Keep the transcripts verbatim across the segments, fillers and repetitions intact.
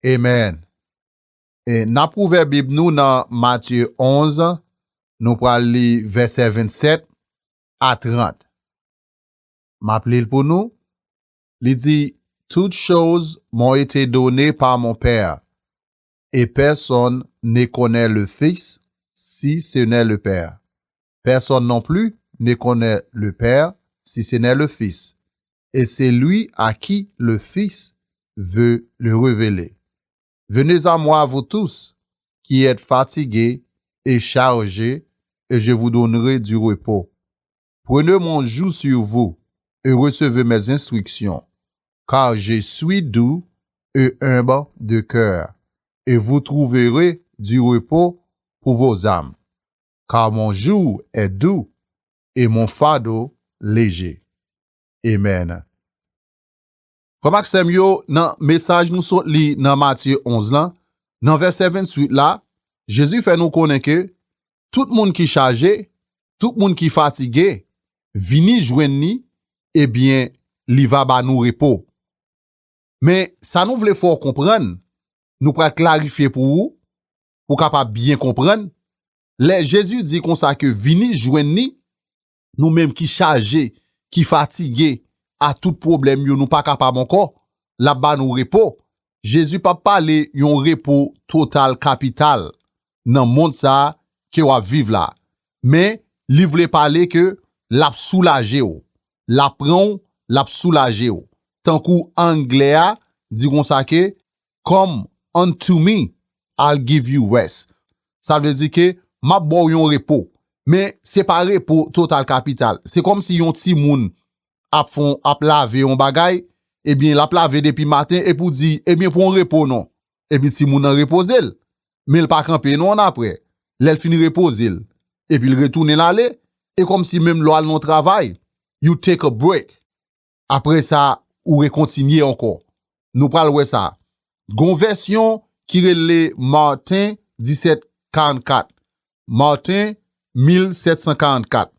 Amen. E n ap ouvè Bib nou nan Matye onz, nou pral li vèsè vennsèt a trant. M ap li l pou nou. Li di, Toutes choses m'ont été données par mon Père, et personne ne connaît le Fils si ce n'est le Père. Personne non plus ne connaît le Père si ce n'est le Fils, et celui à qui le Fils veut le révéler. Venez à moi, vous tous qui êtes fatigués et chargés, et je vous donnerai du repos. Prenez mon joug sur vous et recevez mes instructions, car je suis doux et humble de cœur, et vous trouverez du repos pour vos âmes. Car mon joug est doux et mon fardeau léger. Amen. Frè m ak sè m yo, nan mesaj nou sot li nan Matye onz lan, nan vèsè ventuit la, Jezi fè nou konnen ke tout moun ki chaje, tout moun ki fatige, vini jwenn li, ebyen, li va ba nou repo. Men, sa nou vle fè w konprann, nou pral klarifye pou ou, pou w kapab byen konprann. Lè Jezi di konsa ke vini jwenn li, nou menm ki chaje, ki fatige a tout pwoblèm yo, nou pa kapab ankò, l ap ba nou repo. Jezi p ap pale yon repo total kapital nan mond sa a ke w ap viv la. Men, li vle pale ke l ap soulaje w. L ap pran w, l ap soulaje w. Tankou anglè a di konsa ke, Come unto me, I'll give you rest. Sa vle di ke m ap ba w yon repo. Men se pa repo total kapital. Se kòmsi yon timoun ap fon, ap lave yon bagay, ebyen l ap lave depi maten epi w di, ebyen pran repo non. Epi timoun nan repoze l. Men l pa kanpe non annapre. Lè l fin repoze l, epi l retounen l ale, e kòmsi menm lè w al nan yon travay, you take a break. Apre sa, ou rekontinye ankò. Nou pral wè sa. Gon vèsyon ki rele Marten disèt karannkat. Marten mil sèt san karannkat.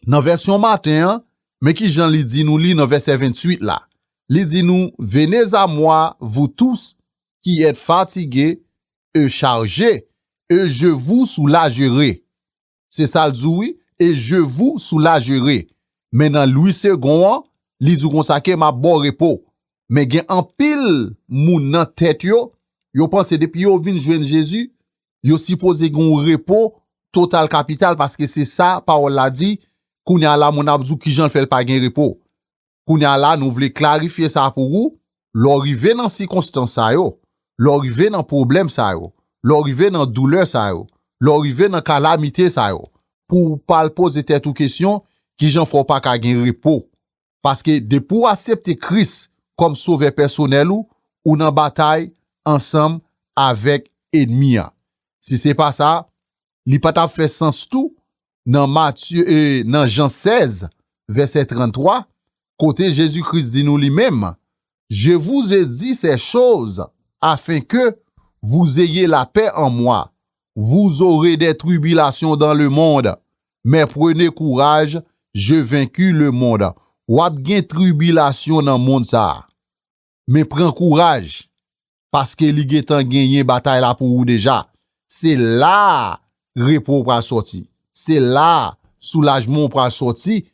Nan vèsyon Marten an, men ki jan li di nou li nan vèsè ventuit la. Li di nou, Venez à moi, vous tous qui êtes fatigués et chargés, et je vous soulagerai. Se sa l di w wi, et je vous soulagerai. Men nan Lwi Segon an, li di w konsa ke m ap ba w repo. Men gen anpil moun nan tèt yo, yo panse depi yo vin jwenn Jezi, yo sipoze gen yon repo total kapital, paske se sa pawòl la di. Kounye a la, moun ap di w kijan l fè l pa gen repo. Kounye a la, nou vle klarifye sa pou ou. Lè w rive nan sikonstans sa yo, lè w rive nan pwoblèm sa yo, lè w rive nan doulè sa yo, lè w rive nan kalamite sa yo, pou w pa al poze tèt ou kesyon, kijan fè w pa ka gen repo? Paske depi w aksepte Kris kòm Sovè pèsonèl ou, ou nan batay ansanm avèk ènmi an. Si se pa sa, li pa t ap fè sans tou nan Matye, e, nan Jan sèz, vèsè tranntwa, kote Jezi Kris di nou li menm, Je vous ai dit ces choses afin que vous ayez la paix en moi. Vous aurez des tribulations dans le monde, mais prenez courage, j'ai vaincu le monde. W ap gen tribilasyon nan mond sa a. Men pran kouraj, paske li gentan genyen batay la pou ou deja. Se la a repo w pral sòti. Se la a soulajman w pral sòti.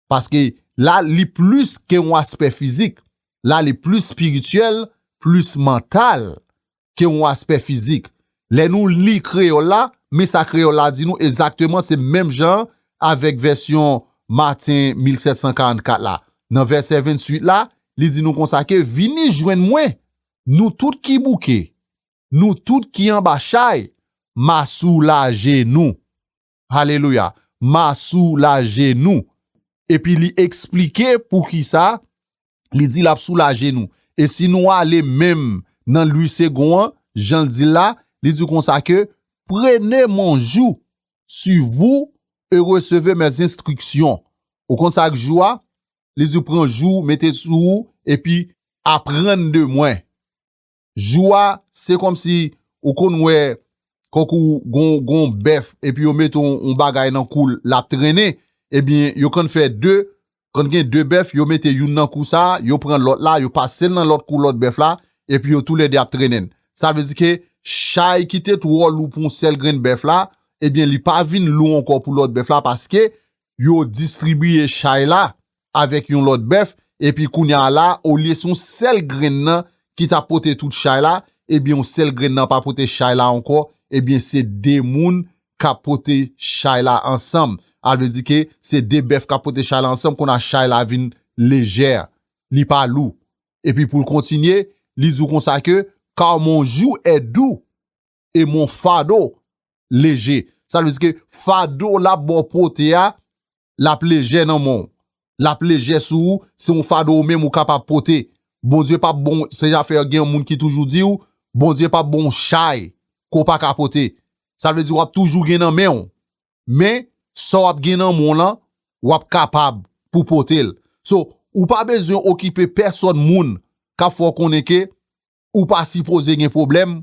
Paske la, li plis ke yon aspè fizik. La, li plis espirityèl, plis mantal ke yon aspè fizik. Lè nou li kreyòl la, men sa kreyòl la di nou egzakteman, se menm jan avèk vèsyon Marten mil sèt san karannkat la. Nan vèsè ventuit la, li di nou konsa ke, Vini jwenn mwen, nou tout ki bouke, nou tout ki anba chay, m a soulaje nou. Alelouya. M a soulaje nou. Epi li eksplike poukisa li di l ap soulaje nou. E si nou ale menm nan Lwi Segon an, jan l di l la, li di konsa ke, Prenez mon joug sur vous et recevez mes instructions. Ou konn sa k joug a? Li di pran joug, mete sou ou, epi aprann de mwen. Joug a, se kòmsi ou konn wè, kankou gon, gon bèf, epi yo mete yon, yon bagay nan kou l, l ap trennen, ebyen, yo konn fè de, konn gen de bèf, yo mete youn nan kou sa, yo pran lòt la, yo pase l nan lòt kou lòt bèf la, Epi yo toulède ap trennen l. Sa vle di ke chay ki te twò lou pou yon sèl grenn bèf la, ebyen, li pa vin lou ankò pou lòt bèf la, paske yo distribiye chay la avèk yon lòt bèf, epi kounye a la, olye se yon sèl grenn nan ki t ap pote tout chay la, ebyen, yon sèl grenn nan pa pote chay la ankò, ebyen, se de moun k ap pote chay la ansanm. Sa vle di ke se de bèf k ap pote chay la ansanm, kounye a chay la vin lejè, li pa lou. Epi pou l kontinye, li di w konsa ke, car mon joug est doux et mon fardeau léger. Sa vle di ke fado l ap ba w pote a, l ap lejè nan men w. L ap lejè sou ou, se yon fado ou menm ou kapab pote. Bondye p ap ba w, se afè gen yon moun ki toujou di w, Bondye p ap ba w yon chay ke w pa ka pote. Sa vle di w ap toujou gen nan men w. Men, sa w ap gen nan men w lan, w ap kapab pou pote l. So, ou pa bezwen okipe pèsòn moun k ap fè w konnen ke ou pa sipoze gen pwoblèm,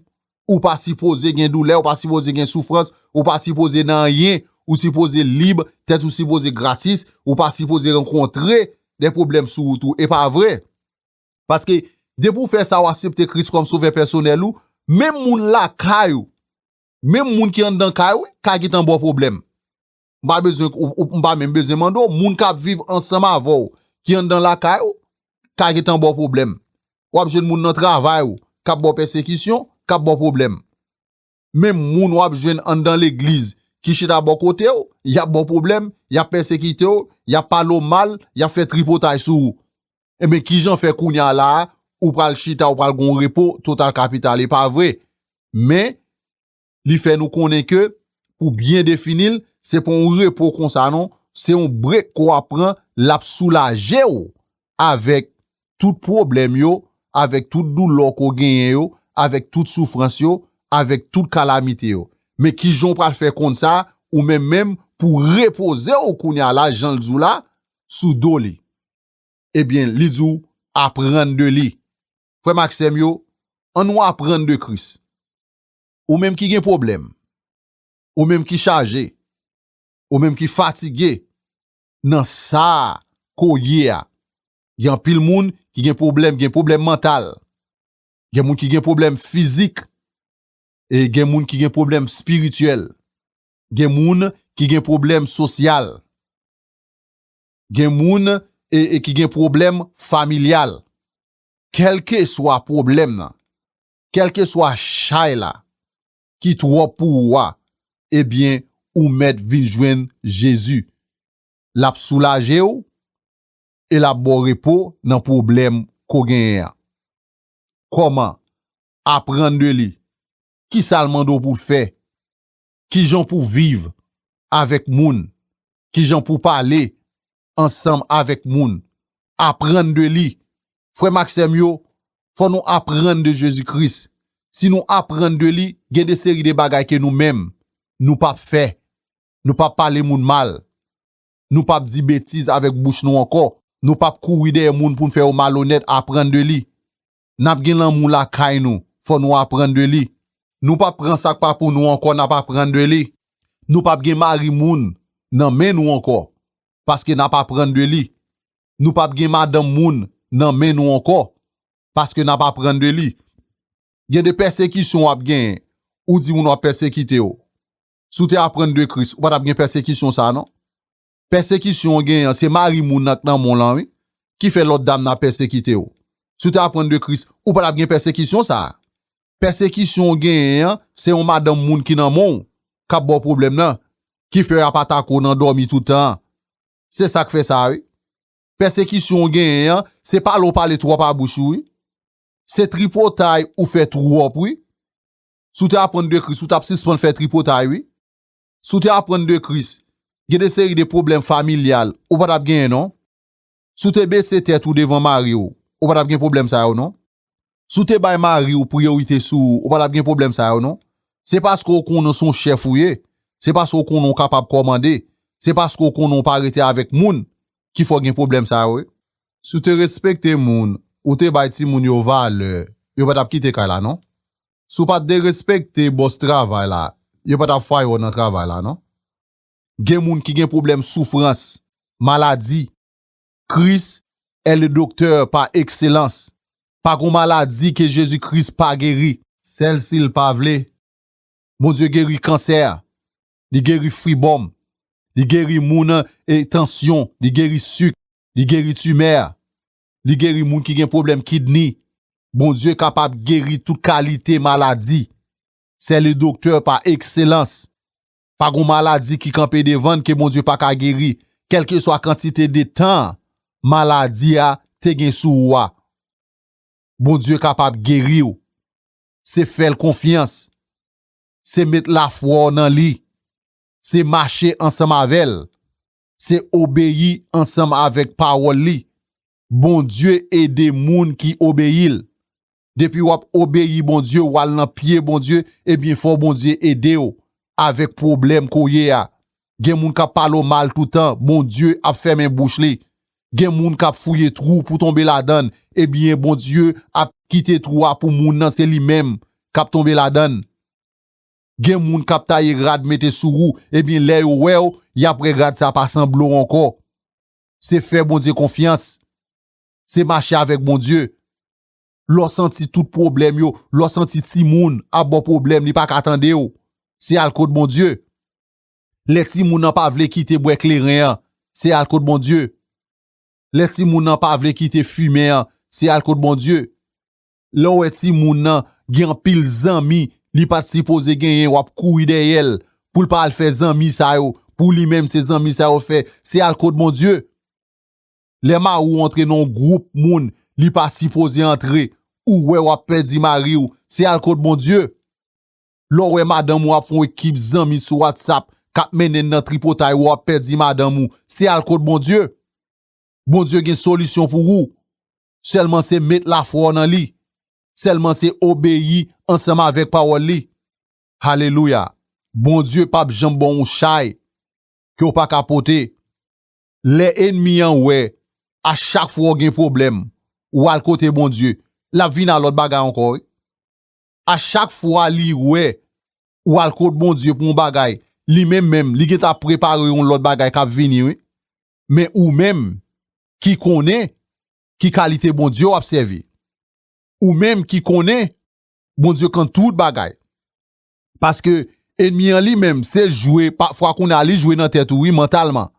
ou pa sipoze gen doulè, ou pa sipoze gen soufrans, ou pa sipoze nan anyen, ou sipoze lib, tèt ou sipoze gratis, ou pa sipoze rankontre de pwoblèm sou wout ou. E pa vre? Paske depi w fè sa, w aksepte Kris kòm sovè pèsonèl ou, menm moun lakay ou, menm moun ki anndan kay ou, ka gentan ba w pwoblèm. M pa bezwen, ou, ou, m pa menm bezwen mande w, moun k ap viv ansanm avè w, ki anndan lakay ou, ka gentan ba w pwoblèm. W ap jwenn moun nan travay ou, k ap ba w pèsekisyon, k ap ba w pwoblèm. Menm moun w ap jwenn anndan legliz, ki chita bò kote w, y ap ba w pwoblèm, y ap pèsekite w, y ap pale w mal, y ap fè tripotay sou ou. Ebyen, kijan fè kounye a la a, ou pral chita, ou pral gen yon repo total kapital, e pa vre? Men, li fè nou konnen ke, pou byen defini l, se pa yon repo konsa non, se yon brek ke w ap pran, l ap soulaje w avèk tout pwoblèm yo, avèk tout doulè ke w genyen yo, avèk tout soufrans yo, avèk tout kalamite yo. Men kijan w pral fè konn sa, ou menm menm, pou w repoze w kounye a la, jan l di w la, sou do li? Ebyen, li di w, aprann de li. Frè m ak sè m yo, ann nou aprann de Kris. Ou menm ki gen pwoblèm, ou menm ki chaje, ou menm ki fatige nan sa ke w ye a. Gen anpil moun ki gen pwoblèm, gen pwoblèm mantal. Gen moun ki gen pwoblèm fizik. E gen moun ki gen pwoblèm espirityèl. Gen moun ki gen pwoblèm sosyal. Gen moun e, e ki gen pwoblèm familyal. Kèlkeswa pwoblèm nan, kèlkeswa chay la ki twòp pou ou a, ebyen, ou mèt vin jwenn Jezi. L ap soulaje w e l ap ba w repo nan pwoblèm ke w genyen an. Kòman? Aprann de li. Kisa l mande w pou w fè? Kijan pou w viv avèk moun? Kijan pou w pale ansanm avèk moun? Aprann de li. Frè m ak sè m yo, fò nou aprann de Jezi Kris. Si nou aprann de li, gen de seri de bagay ke nou menm, nou p ap fè. Nou p ap pale moun mal. Nou p ap di betiz avèk bouch nou ankò. Nou p ap kouri dèyè moun pou n fè yo malonèt, aprann de li. N ap gen lanmou lakay nou, fò nou aprann de li. Nou p ap pran sa k pa pou nou ankò, n ap aprann de li. Nou p ap gen mari moun nan men nou ankò, paske n ap aprann de li. Nou p ap gen madanm moun nan men nou ankò, paske n ap aprann de li. Gen de pèsekisyon w ap genyen, ou di moun w ap pèsekite yo. Si w te aprann de Kris, ou pa t ap gen pèsekisyon sa a non. Pèsekisyon w genyen an, se mari moun nan k nan men w lan, wi, ki fè lòt dam nan ap pèsekite w. Si w te aprann de Kris, ou pa t ap gen pèsekisyon sa a. Pèsekisyon w genyen an, se yon madanm moun ki nan men w, k ap ba w pwoblèm nan, ki fè y ap atake w nan dòmi tout tan an. Se sa k fè sa a, wi. Pèsekisyon w genyen an, se pale w pale twòp a bouch ou, wi. Se tripotay ou fè twòp, wi. Si w te aprann de Kris, ou t ap sispann fè tripotay, wi. Si w te aprann de Kris, gen de seri de pwoblèm familyal ou pa t ap genyen, non. Si w te bese tèt ou devan mari w, ou pa t ap gen pwoblèm sa yo, non. Si w te bay mari w priyorite sou ou, ou pa t ap gen pwoblèm sa yo, non. Se paske w konnen w se yon chèf ou ye. Se paske w konnen w kapab kòmande. Se paske w konnen w pa rete avèk moun ki fè w gen pwoblèm sa yo, wi. Si w te respekte moun, ou te bay timoun yo valè, yo pa t ap kite kay la, non. Si w pa t derespekte bòs travay la, yo pa t ap fire w nan travay la, non. Gen moun ki gen pwoblèm soufrans, maladi. Kris est le docteur par excellence. Pa gon maladi ke Jezi Kris pa geri. Sèl si l pa vle. Bondye geri kansè. Li geri fibòm. Li geri moun e tansyon. Li geri sik. Li geri timè. Li geri moun ki gen pwoblèm kidni. Bondye kapab geri tout kalite maladi. C'est le docteur par excellence. Pa gon maladi ki kanpe devan n ke Bondye pa ka geri, kèlkeswa kantite de tan maladi a te gen sou ou a. Bondye kapab geri w. Se fè l konfyans. Se met lafwa w nan li. Se mache ansanm avè l. Se obeyi ansanm avèk pawòl li. Bondye ede moun ki obeyi l. Depi w ap obeyi Bondye, w al nan pye Bondye, ebyen, fò Bondye ede w avèk pwoblèm ke w ye a. Gen moun k ap pale w mal toutan, Bondye ap fèmen bouch li. Gen moun k ap fouye twou pou tonbe ladan l, ebyen, Bondye ap kite twou a pou moun nan, se li menm k ap tonbe ladan l. Gen moun k ap taye rad mete sou ou, ebyen, lè yo wè w, y ap wè rad sa pa sanble w ankò. Se fè Bondye konfyans. Se mache avèk Bondye. Lè w santi tout pwoblèm yo, lè w santi timoun ap ba w pwoblèm, li pa ka tande w, se al kot Bondye. Lè timoun nan pa vle kite bwè kleren an, se al kot Bondye. Lè timoun nan pa vle kite fimen an, se al kot Bondye. Lè w wè timoun nan gen anpil zanmi li pa t sipoze genyen, w ap kouri dèyè l pou l pa al fè zanmi sa yo, pou li menm se zanmi sa yo fè, se al kot Bondye. Lè mari w antre nan yon gwoup moun li pa sipoze antre, ou wè w ap pèdi mari w, se al kot Bondye. Lè w wè madanm ou ap fè yon ekip zanmi sou WhatsApp k ap mennen n nan tripotay, ou ap pèdi madanm ou, se al kot Bondye. Bondye gen solisyon pou ou. Sèlman se met lafwa w nan li. Sèlman se obeyi ansanm avèk pawòl li. Alelouya. Bondye p ap janm ba w yon chay ke w pa ka pote. Lè ènmi an wè, a chak fwa w gen pwoblèm, w al kote Bondye, l ap vin a lòt bagay ankò, wi. A chak fwa li wè ou al kot Bondye pou yon bagay, li menm menm, li gentan ap prepare yon lòt bagay k ap vini, wi. Men ou menm ki konnen ki kalite Bondye w ap sèvi. Ou menm ki konnen Bondye konn tout bagay. Paske ènmi an li menm, se jwe, pafwa kounye a li jwe nan tèt ou, wi, mantalman.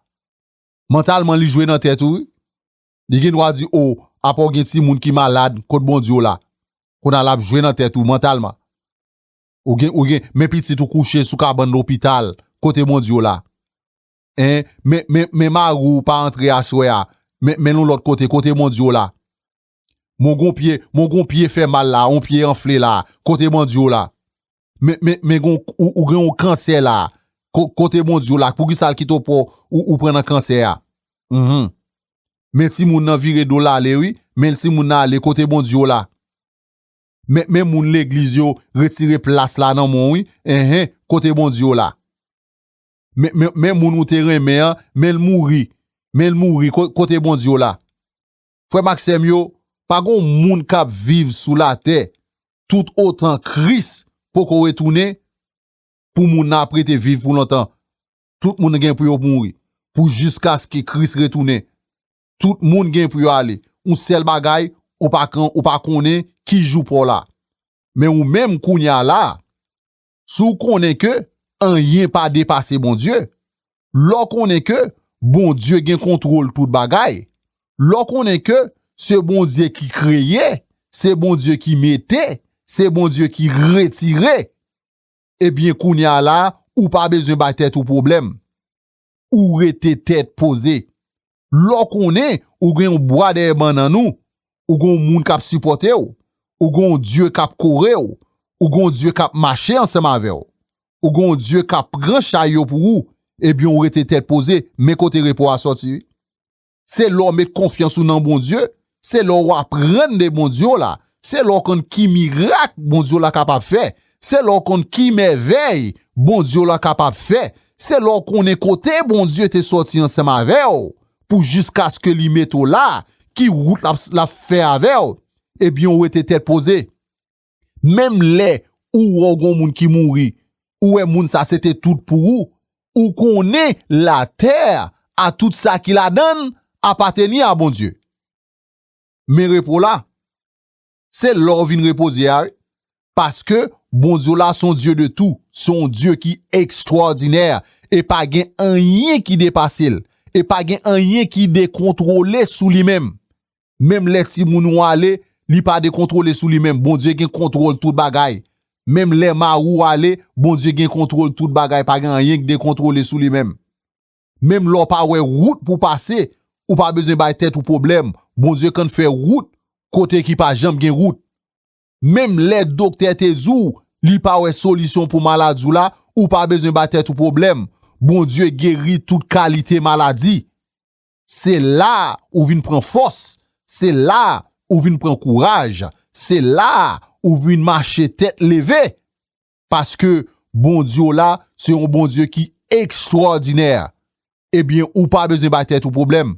Mantalman, li jwe nan tèt ou, wi. Li gen dwa di, o, apa w gen timoun ki malad, kot Bondye w la? Kounye a l ap jwe nan tèt ou mantalman. Ou gen, ou gen, men pitit ou kouche sou kabann lopital, kote Bondye w la? En, men, men, men mari w pa antre aswè a, men, men l yon lòt kote, kote Bondye w la? Men w gon pye, men w gon pye fè mal la, yon pye anfle la, kote Bondye w la? Men, men, men gon, ou, ou gen yon kansè la, ko-, kote Bondye w la? Poukisa l kite w pran, ou, ou pran nan kansè a? Mhm. Men timoun nan vire do l ale, wi. Men timoun nan ale, kote Bondye w la? Men, men moun legliz yo retire plas la nan men w, wi. Enhen, kote Bondye w la? Men, men, men moun ou te renmen an, men l mouri. Men l mouri, ko-, kote Bondye w la? Frè m ak sè m yo, pa gon moun k ap viv sou latè tout otan Kris poko retounen pou moun nan ap rete viv pou lontan. Tout moun gen pou yo mouri, pou jiskaske Kris retounen. Tout moun gen pou yo ale. Yon sèl bagay, ou pa kan, ou pa konnen ki jou pa w la. Men ou menm kounye a la, si w konnen ke anyen pa depase Bondye, lè w konnen ke Bondye gen kontwòl tout bagay, lè w konnen ke se Bondye ki kreye, se Bondye ki mete, se Bondye ki retire, ebyen, kounye a la, ou pa bezwen bay tèt ou pwoblèm. Ou rete tèt poze. Lè w konnen ou gen yon bwa dèyè bannann ou, ou gen yon moun k ap sipòte w, ou gen yon Dye k ap kore w, ou gen yon Dye k ap mache ansanm avè w, ou gen yon Dye k ap pran chay yo pou ou, ebyen, ou rete tèt poze, men kote repo a sòti, wi. Se lè w met konfyans ou nan Bondye, se lè w aprann de Bondye w la, se lè w konn ki mirak Bondye w la kapab fè, se lè w konn ki mèvèy Bondye w la kapab fè, se lè w konnen kote Bondye te sòti ansanm avè w, pou jiskaske li mete w la, ki wout l ap, l ap fè avè w, ebyen, w rete tèt poze. Menm lè ou wè w gon moun ki mouri, ou wè moun sa se te tout pou ou, ou konnen latè a tout sa ki ladan l apateni a Bondye. Men repo la, Se lè w vin repoze a, wi. Paske Bondye w la se yon Dye de tou, se yon Dye ki ekstwòdinè, e pa gen anyen ki depase l, e pa gen anyen ki dekontwole sou li menm. Menm lè timoun ou ale, li pa dekontwole sou li menm. Bondye gen kontwòl tout bagay. Menm lè mari w ale, Bondye gen kontwòl tout bagay, pa gen anyen ki dekontwole sou li menm. Menm lè w pa wè wout pou pase, ou pa bezwen bay tèt ou pwoblèm. Bondye konn fè wout kote ki pa janm gen wout. Menm lè doktè te di w li pa wè solisyon pou maladi w la, ou pa bezwen bay tèt ou pwoblèm. Bondye geri tout kalite maladi. Se la ou vin pran fòs, se la ou vin pran kouraj, se la ou vin mache tèt leve. Paske Bondye w la, se yon Bondye ki ekstwòdinè. Ebyen, ou pa bezwen bay tèt ou pwoblèm.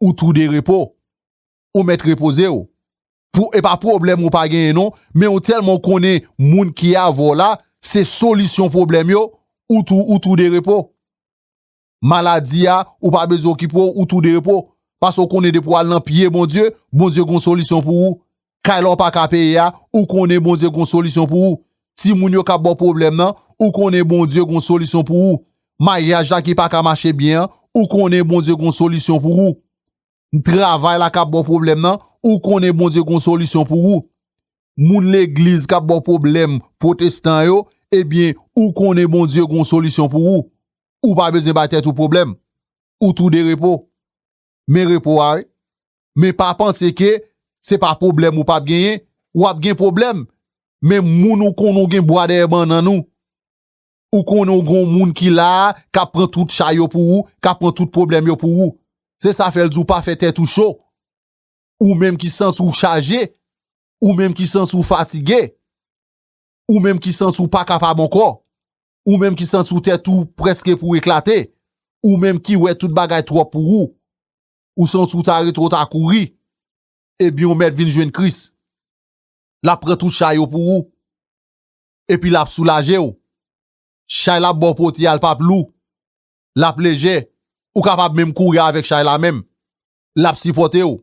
Ou tou de repo. Ou mèt repoze w. Pou, e pa pwoblèm ou pa genyen non, men ou tèlman w konnen moun ki avè w la, se solisyon pwoblèm yo, ou tou, ou tou de repo. Maladi a, ou pa bezwen okipe w, ou tou de repo. Paske w konnen depi w al nan pye Bondye, Bondye gon solisyon pou ou. Kay la w pa ka peye a, ou konnen Bondye gon solisyon pou ou. Timoun yo k ap ba w pwoblèm nan, ou konnen Bondye gon solisyon pou ou. Maryaj la ki pa ka mache byen an, ou konnen Bondye gon solisyon pou ou. Travay la k ap ba w pwoblèm nan, ou konnen Bondye gon solisyon pou ou. Moun legliz k ap ba w pwoblèm, pwotestan yo, ebyen, ou konnen Bondye gon solisyon pou ou. Ou pa bezwen bay tèt ou pwoblèm. Ou tou de repo. Men repo a, wi. Men pa panse ke se pa pwoblèm ou p ap genyen, w ap gen pwoblèm. Men moun ou konnen w gen bwa dèyè bannann ou. Ou konnen w gen yon moun ki la a, k ap pran tout chay yo pou ou, k ap pran tout pwoblèm yo pou ou. Se sa fè l di w pa fè tèt ou cho. Ou menm ki santi w chaje, ou menm ki santi w fatige, ou menm ki santi w pa kapab ankò, ou menm ki santi w tèt ou prèske pou eklate, ou menm ki wè tout bagay twòp pou ou, ou santi w ta rete w ta kouri, ebyen w mèt vin jwenn Kris. L ap pran tout chay yo pou ou. Epi l ap soulaje w. Chay l ap ba w pote a, l p ap lou. L ap lejè. Ou kapab menm kouri avèk chay la menm. L ap sipòte w.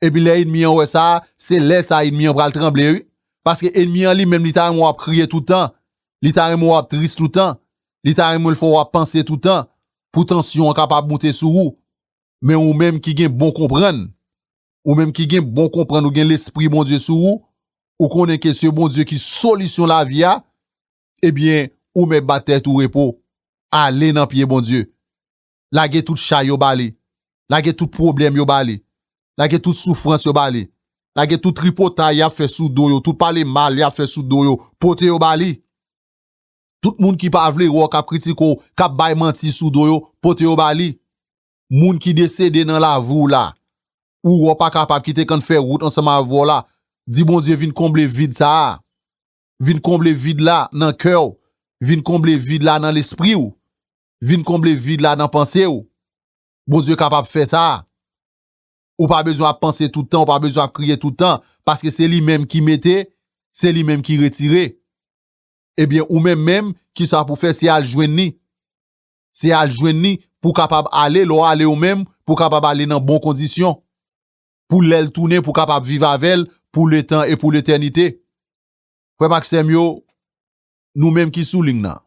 Epi lè ènmi an wè sa, se lè sa ènmi an pral tranble, wi. Paske ènmi an li menm, li ta renmen w ap kriye toutan. Li ta renmen w ap tris toutan. Li ta renmen l fè w ap panse toutan. Pou tansyon an kapab moute sou ou. Men ou menm ki gen bon konprann, ou menm ki gen bon konprann, ou gen lespri Bondye sou ou, ou konnen ke se Bondye ki solisyon lavi a, ebyen, ou mèt ba tèt ou repo. Ale nan pye Bondye. Lage tout chay yo ba li. Lage tout pwoblèm yo ba li. Lage tout soufrans yo ba li. Lage tout tripotay y ap fè sou do yo, tout pale mal y ap fè sou do yo, pote yo ba li. Tout moun ki pa vle wè w, k ap kritike w, k ap bay manti sou do yo, pote yo ba li. Moun ki desede nan lavi w la, ou wè w pa kapab, ki te konn fè wout ansanm avè w la, di Bondye vin konble vid sa a. Vin konble vid la nan kè w. Vin konble vid la nan lespri w. Vin konble vid la nan panse w. Bondye kapab fè sa. Ou pa bezwen ap panse tout tan, ou pa bezwen ap kriye tout tan, paske se li menm ki mete, se li menm ki retire. Ebyen, ou menm menm, kisa pou fè, se al jwenn li. Se al jwenn li pou w kapab ale, lè w ale ou menm, pou w kapab ale nan bon kondisyon. Pou lè l tounen, pou w kapab viv avè l pou letan e pou letènite. Frè m ak sè m yo, nou menm ki sou liy nan,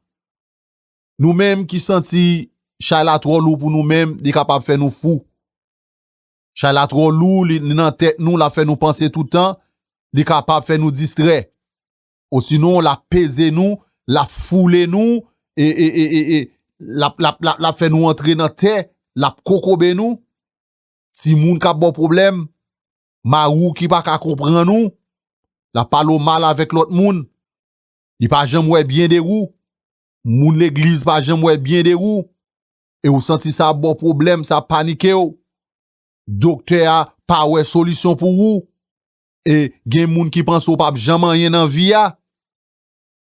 nou menm ki santi chay la twò lou pou nou menm, li kapab fè nou fou. Chay la twò lou, li nan tèt nou, l ap fè nou panse tout tan, li kapab fè nou distrè. Osinon, l ap peze nou, l ap foule nou, e, e, e, e, e l ap, l ap, l ap, l ap fè nou antre nan tè, l ap kokobe nou. Timoun k ap ba w pwoblèm, mari w ki pa ka konprann ou, l ap pale w mal avèk lòt moun, li pa janm wè byen de ou, moun legliz pa janm wè byen de ou, e ou santi sa ap ba w pwoblèm, sa ap panike w. Doktè a pa wè solisyon pou ou, e gen moun ki panse w p ap janm anyen nan vi a.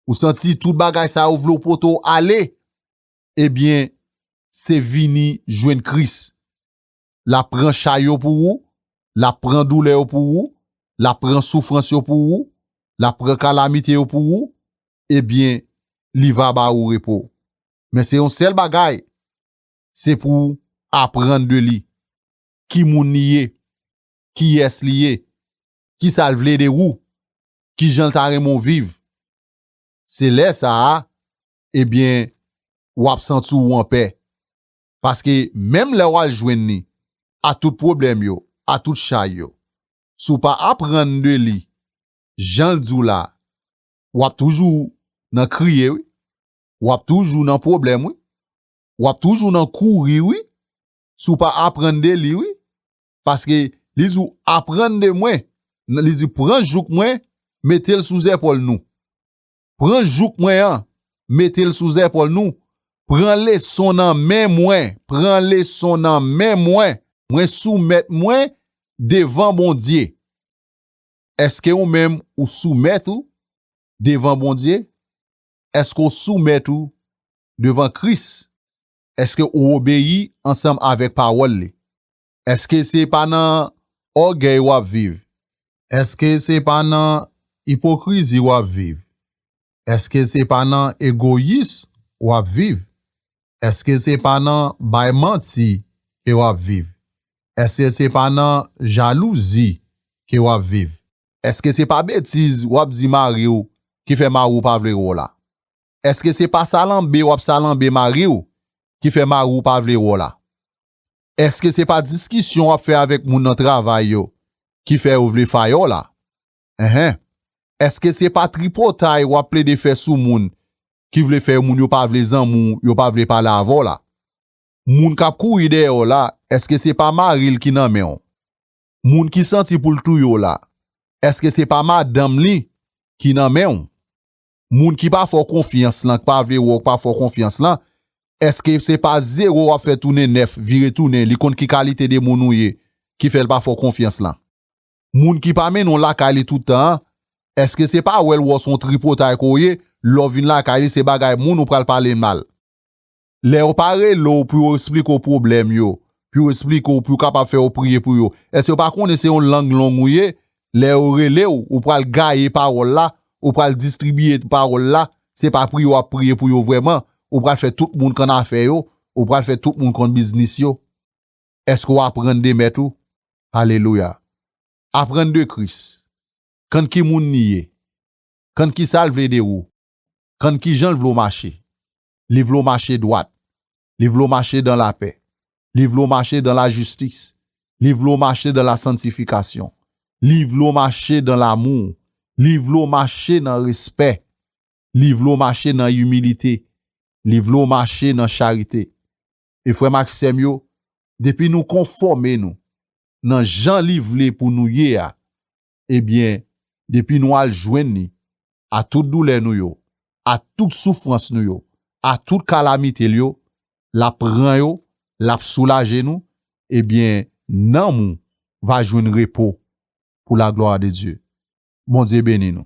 Ou santi tout bagay sa yo vle w pote w ale, ebyen, se vini jwenn Kris. L ap pran chay yo pou ou, l ap pran doulè yo pou ou, l ap pran soufrans yo pou ou, l ap pran kalamite yo pou ou, ebyen, li va ba ou repo. Men se yon sèl bagay, se pou w aprann de li. Ki moun li ye? Kiyès li ye? kisa l vle de ou, kijan l ta renmen w viv. Se lè sa a, ebyen, w ap santi w anpè. Paske menm lè w al jwenn li, a tout pwoblèm yo, a tout chay yo, si w pa aprann de li, jan l di w la, w ap toujou nan kriye, wi. W ap toujou nan pwoblèm, wi. W ap toujou nan kouri, wi. Si w pa aprann de li, wi. Paske li di w, aprann de mwen. Li di, pran jouk mwen, mete l sou zèpòl nou. Pran jouk mwen an, mete l sou zèpòl nou. Pran leson nan men mwen. Pran leson nan men mwen. Mwen soumèt mwen devan Bondye. Èske ou menm ou soumèt ou devan Bondye? Èske ou soumèt ou devan Kris? Èske ou obeyi ansanm avèk pawòl li? Èske se pa nan ògèy w ap viv? Èske se pa nan ipokrizi w ap viv? Èske se pa nan egoyis w ap viv? Èske se pa nan bay manti ke w ap viv? Èske se pa nan jalouzi ke w ap viv? Èske se pa betiz w ap di mari w ki fè mari w pa vle wè w la? Èske se pa salanbe w ap salanbe mari w ki fè mari w pa vle wè w la? Èske se pa diskisyon w ap fè avèk moun nan travay yo ki fè yo vle fayè w la? Enhen. Èske se pa tripotay w ap plede fè sou moun ki vle fè moun yo pa vle zanmi w, yo pa vle pale avè w la? Moun k ap kouri dèyè w la, èske se pa mari l ki nan men w? Moun ki santi pou l touye w la, èske se pa madanm li ki nan men w? Moun ki pa fè w konfyans lan, k pa vle wè w, k pa fè w konfyans lan, èske se pa zewo w ap fè tounen nèf, vire tounen, li konn ki kalite de moun ou ye, ki fè l pa fè w konfyans lan? Moun ki pa mennen w lakay li tout tan an, èske se pa wè l wè w se yon tripotay ke w ye, lè w vin lakay li, se bagay moun ou pral pale mal? Lè yo pa rele w pou yo eksplike w pwoblèm yo, pou yo eksplike w, pou yo kapab fè yo priye pou yo, èske yo pa konnen se yon lang long ou ye? Lè yo rele w, ou pral gaye pawòl la, ou pral distribiye pawòl la, se pa priye w ap priye pou yo vrèman, ou pral fè tout moun konn afè yo, ou pral fè tout moun konn biznis yo. Èske w aprann de Mèt ou? Alelouya! Aprann de Kris. Konn ki moun li ye. Konn kisa l vle de ou. Konn kijan l vle w mache. Li vle w mache dwat. Li vle w mache dan lapè. Li vle w mache dan lajistis. Li vle w mache dan lasantifikasyon. Li vle w mache dan lamou. Li vle w mache nan respè. Li vle w mache nan imilite. Li vle w mache nan charite. E frè m ak sè m yo, depi nou konfòme nou nan jan li vle pou nou ye a, ebyen, depi nou al jwenn li, a tout doulè nou yo, a tout soufrans nou yo, a tout kalamite l yo, l ap pran yo, l ap soulaje nou, ebyen, nanm ou va jwenn repo pou la glwa de Dye. Bondye beni nou.